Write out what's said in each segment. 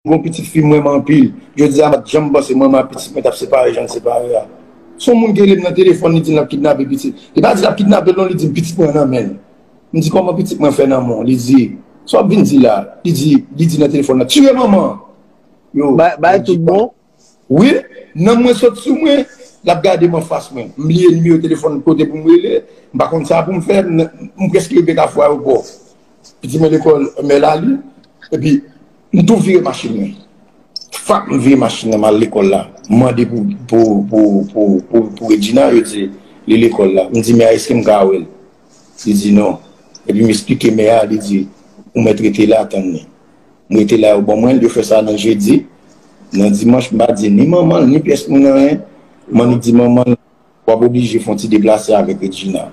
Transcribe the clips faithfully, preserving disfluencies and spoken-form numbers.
gon pitit fi m renmen anpil. Jodi a, m pa t janm panse mwen menm ak pitit mwen t ap separe jan n separe a. Se yon moun ki rele m nan telefòn, li di l ap kidnape pitit. Li pa di l ap kidnape l non, li di m pitit mwen nan men l. M di kòman pitit mwen fè nan men w? Li di, sa w ap vin di la? Li di, li di nan telefòn nan, tire manman an. Yo, bay, bay tout bon. Wi, nanm mwen sot sou mwen, l ap gade m anfas mwen. M bliye nimewo telefòn kote pou m rele, m pa konn sa pou m fè, m, m prèske rive Kafou Ayewopò. Pitit mwen lekòl, mè l ale, epi m tou vire machin mwen. Fak m vire machin nan, m al lekòl la. M mande pou, pou, pou, pou, pou, pou Regina, yo di li lekòl la. M di, mè a, èske m ka wè l? Li di non. Epi m eksplike mè a, li di, ou mèt rete la, tann li. M rete la, yo ban mwen l, yo fè sa nan jedi. Nan dimanch, m pa di ni manman l, ni pyès moun anyen. M annik di manman l, w ap oblije fè yon ti deplase avèk Regina.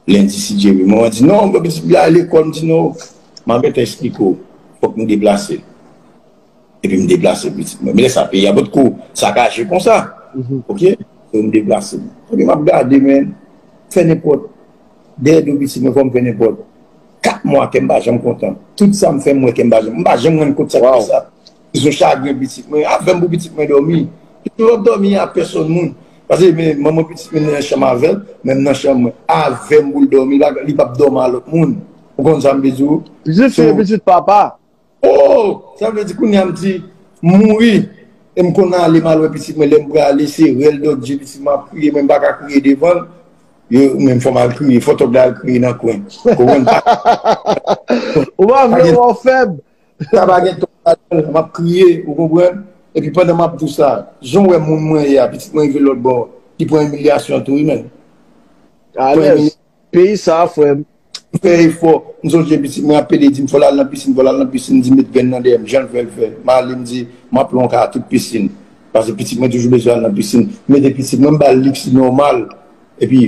Lendi, si Dye vle. Manman di, non, pitit m al lekòl, m di, non, m ap gentan eksplike w. Fòk nou deplase l. Epi m deplase pitit mwen. Men lè sa, peyi a potko sakaje konsa. Oke? So, m deplase l. Epi m ap gade, men, fè nenpòt. Dèyè do pitit mwen, fò m fè nenpòt. Kat mwa, kè m pa janm kontan. Tout sa m fè, m wè kè m pa janm, m pa janm rann kont sa k fè sa. Sou chagren pitit mwen, avè m pou pitit mwen dòmi. Pitit mwen p ap dòmi a pèsòn moun. Paske men manman pitit mwen nan chanm avè l, men m nan chanm mwen. Avè m pou l dòmi, li p ap dòmi a lòt moun. Ou konn sa m vle di w? Pitit fi, pitit papa. Oh! Sa vle di kounye a m di, m mouri. E m konn ale, m al wè pitit mwen. Lè m prale, se rèl dòk je pitit mwen ap kriye, mwen m pa ka kriye devan l. Yo, men fò m al kriye, fò tòg la al kriye nan kwen. Konprann? Ou pa vle wè w fèb. Sa pa gen tòg ladan l, m ap kriye, ou konprann? Epi pandan m ap di w sa, jan w wè moun mwen ye a, pitit mwen rive lòt bò, li pran imilyasyon tou, wi, men. Alèz. Peyi sa, frè m. M fè efò. M sonje pitit mwen ap pede di m fò l al nan pisin, fò l al nan pisin, m di met grenn nan dèyè m, jan l fè l fè. M ale m di, m ap lwen yon ka tout pisin. Paske pitit mwen toujou bezwen al nan pisin. M mete pitit mwen, m ba l liks nòmal. Epi,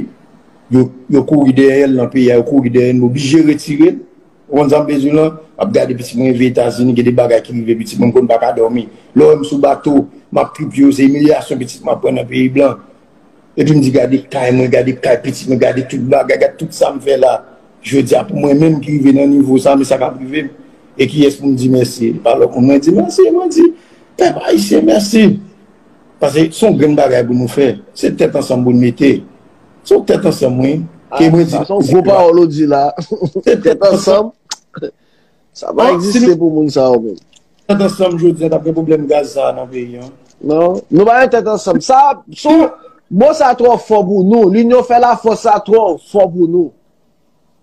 yo, yo kouri dèyè l nan peyi a, yo kouri dèyè l, m oblije retire l. Ou konn sa m bezwen lan? M ap gade pitit mwen rive Etazini, gen de bagay ki rive pitit mwen, m konn pa ka dòmi. Lè w wè m sou bato, m ap tripye yo, se imilyasyon pitit mwen ap pran nan peyi blan. Epi m di, gade kay mwen, gade kay pitit mwen, gade tout bagay, gade tout sa m fè la. Jodi a, pou mwen menm ki rive nan nivo sa, men sa k ap rive m. E kiyès pou m di mèsi? E pa lòt moun mwen di mèsi, mwen di pèp ayisyen mèsi. Paske se yon grenn bagay pou nou fè. Se tèt ansanm pou n mete. Se yon tèt ansanm, wi. Ke mwen di, sa se yon gwo pawòl ou di la. Se tèt ansanm. Sa pa egziste pou moun sa yo menm. Tèt ansanm jodi a, t ap gen pwoblèm gaz sa a nan peyi an. Non, nou pa gen tèt ansanm. Sa, son, mo sa twò fò pou nou. Linyon fè lafòs sa twò fò pou nou.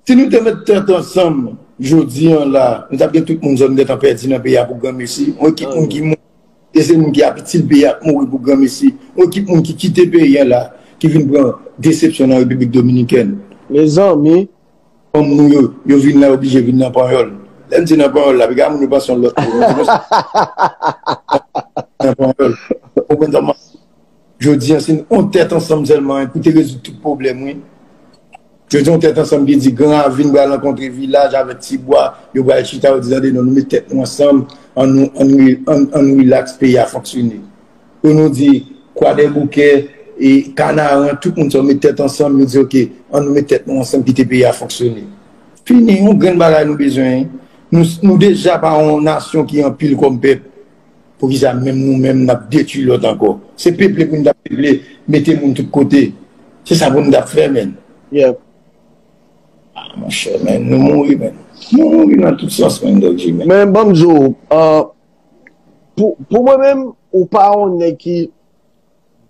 Si nou te met tèt ansanm jodi an la, nou t ap gen tout moun zòn gentan pèdi nan peyi a pou granmesi. Yon ekip moun ki mouri, e se moun ki ap itil peyi a ap mouri pou granmesi. Yon ekip moun ki kite peyi an la, ki vin pran desepsyon nan Repiblik Dominikèn. Mezanmi. Fanm nou yo, yo vin la, yo oblije vin nan panyòl. Lè m di nan panyòl la, piga moun yo panse yon lòt mo. Mwen di konsa. Nan panyòl. Ou konprann sa m ap di? Jodi an, si n yon tèt ansanm sèlman, pou te rezoud tout pwoblèm, wi. Jodi an, yon tèt ansanm ki di gran ravin pral rankontre vilaj avèk ti bwa, yo pral chita, yo di, tande, non, nou met tèt nou ansanm, ann nou, ann nou, ann, ann nou rilaks, peyi a fonksyone. Pou nou di, Kwadèboukè, e Kanaran, tout moun sa yo met tèt ansanm, yo di, oke, ann nou met tèt nou ansanm, kite peyi a fonksyone. Fini, yon grenn bagay nou bezwen, wi. Nou, nou deja pa yon nasyon ki anpil kòm pèp. Poukisa menm nou menm n ap detwi lòt ankò? Se peple pou n ta peple, mete moun tout kote. Se sa pou n ta fè, menn. Yeah. Ah, monchè, menn, nou mouri, menn. Nou mouri nan tout sans, menn, Dodji, menn. Men ban m di w, ah, pou, pou mwen menm, ou pa yon nèg ki,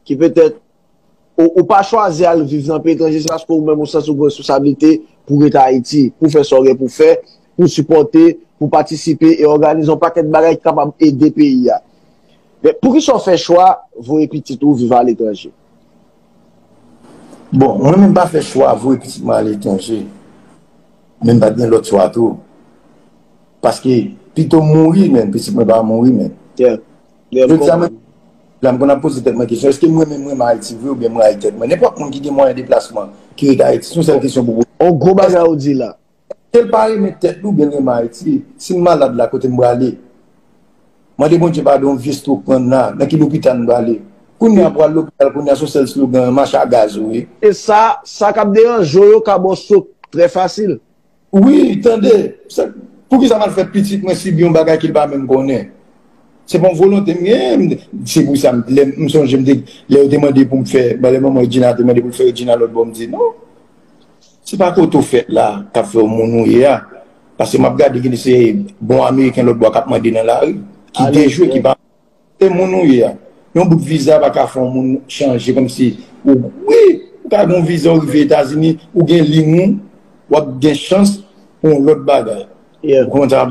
ki petèt, ou, ou pa chwazi al viv nan peyi etranje, se paske ou menm ou santi ou gen responsablite pou rete Ayiti, pou fè sa w gen pou fè, pou sipòte, pou patisipe e òganize yon pakèt bagay ki kapab ede peyi a. Men, poukisa w fè chwa voye pitit ou viv aletranje? Bon, mwen menm pa fè chwa voye pitit mwen aletranje. Men m pa t gen lòt chwa tou. Paske, pito m mouri, menn, pitit mwen pa mouri, menn. Yeah. Yeah, m konprann. Jodi a, mwen, la, m konn ap poze tèt mwen kesyon, èske mwen menm mwen renmen Ayiti vre oubyen mwen rayi tèt mwen? Nenpòt moun ki gen mwayen deplasman, ki rete Ayiti, se yon sèl kesyon pou poze. On gwo bagay ou di la. Èske l pa renmen tèt li oubyen l renmen Ayiti? Si m malad la, kote m prale? Mande Bondye padon, vye stroke pran m la, nan ki lopital m prale? Kounye a pral lopital, kounye a se yon sèl slogan, mache a gaz ou ye. E sa, sa k ap deranje w yo ka ba w stroke trè fasil. Wi, tande, sa, poukisa m al fè pitit mwen sibi yon bagay ke l pa menm konnen? Se pa yon volonte m genyen. Se pou sa, m, lè, m sonje m te, lè yo te mande pou m fè, lè manman Regina te mande pou l fè Regina lòt bò, m di non. Se pa kote w fèt la k ap fè w moun ou ye a. Paske m ap gade gen se bon Ameriken lòt bò k ap mande nan lari, ki dejwe, ki pa. Se moun ou ye a. Yon bout viza pa ka fè yon moun chanje kòmsi ou, wi, ou ka gen yon viza, ou rive Etazini, ou gen liy ou, w ap gen chans pou yon lòt bagay. Ou konprann sa?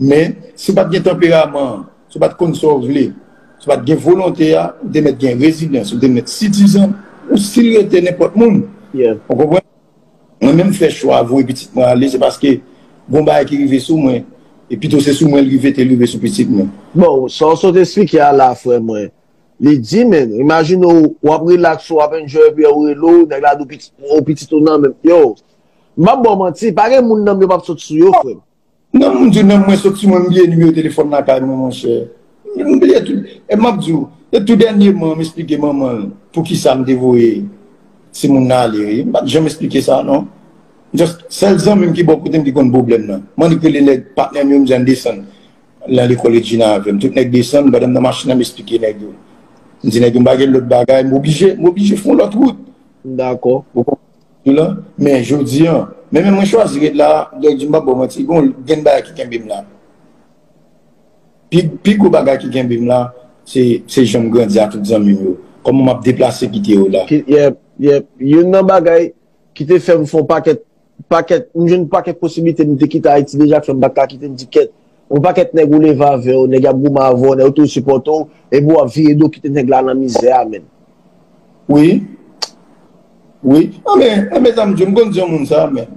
Men, si w pa t gen tanperaman an, si w pa t konn sa w vle, si w pa t gen volonte a, ou te mèt gen rezidans, ou te mèt sitizan, ou still rete nenpòt moun. Ou konprann? Mwen menm fè chwa voye pitit mwen ale, se paske gon bagay ki rive sou mwen, e pito se sou mwen l rive, te rive sou pitit mwen. Bon, sa w sot eksplike a la, frè mwen, li di, men, imajine w, w ap relax, w ap enjoy, epi w rele w, nèg la di w pitit, w pitit ou nan men. Yo, m p ap ba w manti, pa gen moun nan m yo p ap sot sou yo, frè m. Nanm, m di w, nanm mwen sot sou mwen, m bliye nimewo telefòn lakay mwen, monchè. M bliye tout. E m ap di w, e tou dènyèman, m esplike manman l poukisa m te voye timoun nan ale, wi. M pa t janm esplike sa, non. Just, sèl zanmi m ki bò kote m ki konn pwoblèm nan. M annik rele nèg patnè m yo, m di ann desann nan lekòl Regina avè m. Tout nèg desann, pandan m nan machin nan, m esplike nèg yo. M di nèg yo, m pa gen lòt bagay, m oblije, m oblije fè yon lòt wout. Dakò. Ou konprann? Sou la. Men jodi a, men, men mwen chwazi ret la, donk, di m pa ba w manti, gon grenn bagay ki kenbe m la. Pi, pi gwo bagay ki kenbe m la, se, se jan m grandi a tout zanmi m yo. Kòman m ap deplase kite yo la. Ki, yep, yep. Youn nan bagay ki te fè m fè yon pakèt, pakèt, m jwenn pakèt posiblite, m te kite Ayiti deja, k fè m pa t ka kite, m di kèt. Yon pakèt nèg ou leve avè yo, nèg y ap goumen avè w, nèg yo toujou sipòte w, epi w ap vire do kite nèg la nan mizè a, menn. Wi. Wi. Anben, anben, sa m di w, m konn di yon moun sa, men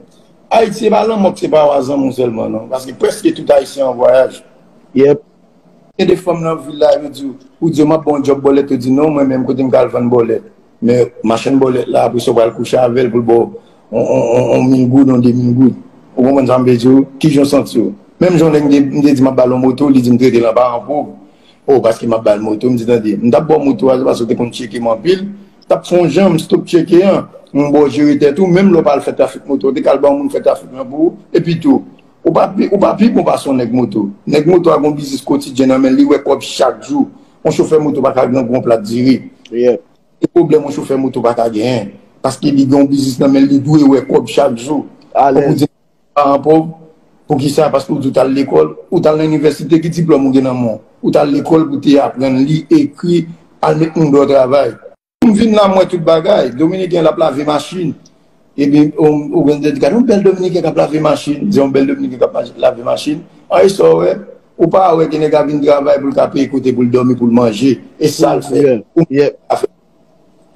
Ayiti, se pa lanmò k separe w a zanmi w sèlman, non. Paske prèske tout Ayisyen an vwayaj. Yep. Gen de fanm nan vil la, yo di w, ou di yo, "M ap ba w yon djòb bòlèt," yo di, "Non, mwen menm, kote m ka al vann bòlèt?" Men machann bòlèt la, apre sa, w pral kouche avè l pou l ba w on, on, on, on mil goud, on de mil goud. Ou konprann sa m vle di w? Kijan w santi w? Menm jan lè m te, m te di m ap ba l yon moto, li di m trete l an paran pòv. Oh, paske m ap ba l moto, m di, "Tande, m t ap ba w moto a, se paske w te konn tcheke m anpil. M t ap fè yon jan, m stop tcheke an. M ba w jere tèt ou, menm lè w pral fè trafik moto, w te ka al ba yon moun fè trafik lan pou ou. Epi tou, ou pa pi, ou pa pi bon pase yon nèg moto. Nèg moto a gon biznis kotidyen nan men l, li wè kòb chak jou. Yon chofè moto pa ka grangou yon plat diri." Yeah. Se pwoblèm yon chofè moto pa ka genyen. Paske li gen yon biznis nan men l, li dwe wè kòb chak jou. Alèz. Ou di paran pòv, poukisa? Paske ou di w t al lekòl, ou t al nan inivèsite, ki diplòm ou gen nan men w? Ou t al lekòl pou te aprann li, ekri, al met moun dèyè travay. M vin la, m wè tout bagay. Dominiken l ap lave machin. Epi, ou, ou gen de gade yon bèl Dominiken k ap lave machin. Di yon bèl Dominiken k ap mach-, lave machin. An, e sa w wè? Ou pa wè gen nèg ap vin travay pou l ka peye kote pou l dòmi, pou l manje. E sa l fè. Yeah, yeah.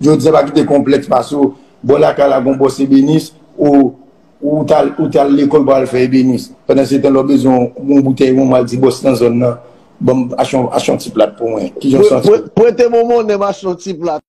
Jodi a, pa kite konplèks pase w. Bò lakay la, gon bòs ebenis, ou, ou t al, ou t al lekòl pou al fè ebenis. Pandan se tan, lè w bezwen yon boutèy wonm, w al di bòs nan zòn nan, "Ban m, achte yon, achte yon ti plat pou mwen." Kijan w santi w? Prete m yon monnen, m achte yon ti plat.